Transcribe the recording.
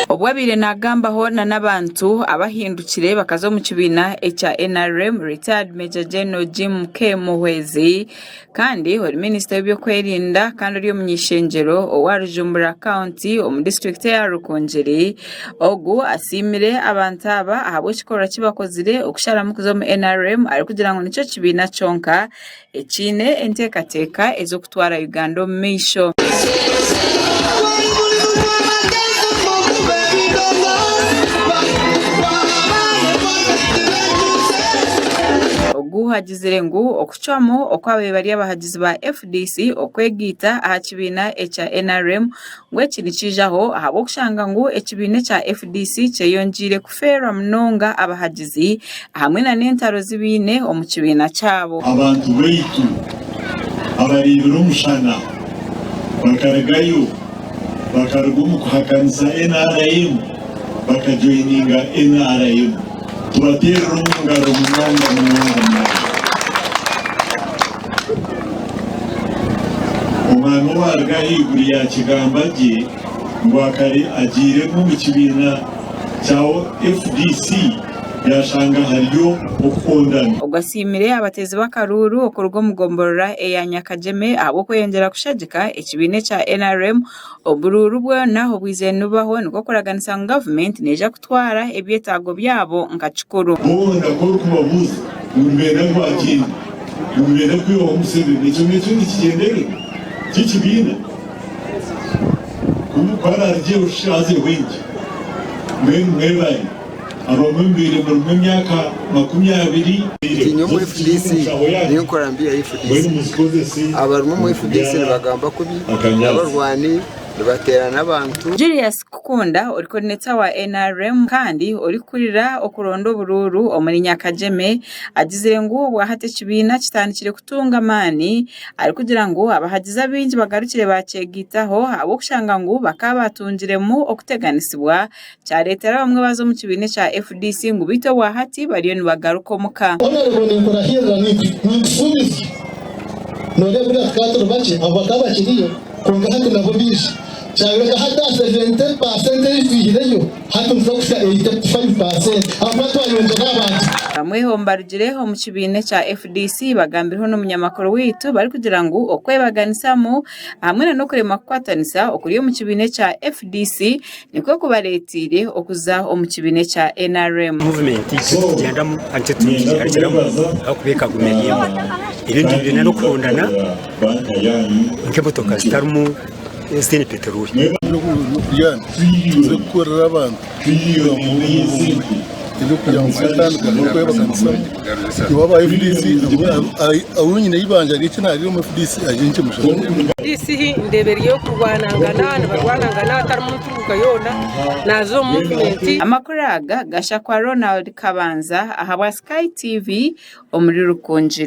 Obu abaire naagambaho n'abantu abahindukire bakaza omu kibiina ekya NRM, Retired Major General Jim K. Muhwezi kandi ori minisita w'ebyokwerinda kandi ori omuny'eishengyero owa Rujumbura County omu disiturikiti eya Rukungiri, ogu asiimire abantu aba ahabw'ekikorwa ki bakozire okusharamu kuza omu NRM arikugira ngu nikyo kibiina kyonka ekiine enteekateeka ez'okutwara Uganda omu maisho. Ogu agizire ngu okucwamu okw'ababaire bari abahagizi ba FDC okwegaita aha kibiina ekya NRM ngu eki nikiijaho ahabw'okushanga ngu ekibiina ekya FDC kyeyongyeire kufeerwa munonga abahagizi hamwe na n'entaro zi baine omu kibiina kyabo. Abantu baitu abareebire omushana bakarugayo bakaruga omu kuhakanisa nrm bakajoininga nrm. Tubateerere omu ngaro munonga munonga munonga. Omwami owaaruga ahaiguru yaakigamba gye ngu akare agiiremu omu kibiina kya FDC yaashanga hariyo okukundana. Ogu asiimire abateezi b'akaruuru okuruga omu gomborora eya Nyakagyeme ahabw'okweyongyera kushagika ekibiina ekya NRM Oburuuru bwona obwizire nibubaho nikwo kuraganisa ngu gavumenti neija kutwara ebyetaago byabo nka kikuru. Boona ku orikubabuuza ngu nibenda ngu agyende, ngu nibenda kwihaho Museveni, ekyo nekyo nikigyendererwa ky'ekibiina? Ku araarugyeho shi azeho enki? Mbwenu mwebare. Abamwe mubaire murimu emyaka 20. Tiinye omu FDC n'enkora mbi ya FDC. Abarimu omu FDC nibagamba kubi, n'abarwani, nibateerana abantu. Julius Kukunda ori koordineta wa NRM kandi orikukurira okuronda oburuuru omuri Nyakagyeme agizire ngu obwahati ekibiina kitandikire kutunga amaani arikugira ngu abahagizi abaingi bagarukire bakyegaitaho ahabw'okushanga ngu bakaba batungiremu okuteganisibwa Kyareetera abamwe baaza omu kibiina ekya FDC ngu beitu obwa hati bariyo nibagaruka omuka. Honourable ninkurahirira ninkusuubiza noreeba buriya tukaba turi bakye abo bakaba bakiriyo kwonka hati nabo baija kyayoreka hati aha 70% ei twihireyo hati nituza kuhika 85% ahakuba twayongyera abantu. Bamwe omu barugire omu kibiina ekya FDC bagambireho n'omunyamakuru waitu barikugira ngu okwebaganisamu hamwe n'okuremwa kukwatanisa okuri omu kibiina ekya FDC Nikwo kubareeteire okuza omu kibiina ekya NRM. Gavumenti titurikugyendamu kandi titurikugihagira ahabw'okuba ekaguma eri emwe. Ebintu byona n'okurondana nk'emotoka zitarimu ezitaine peteroli. Tuze kukorera abantu ebyokugira ngu twetandika n'okwebaganisamu. Iwe aba FDC ahu nyine eibanja ry'eki naarya omu FDC aije nkimushashure. FDC ndeeba eri ey'okurwanangana, nibarwanangana hatarimu nturuuka yoona, naaza omu muvumenti. Amakuru aga gashakwa Ronald Kabanza ahabwa Sky TV omuri Rukungiri.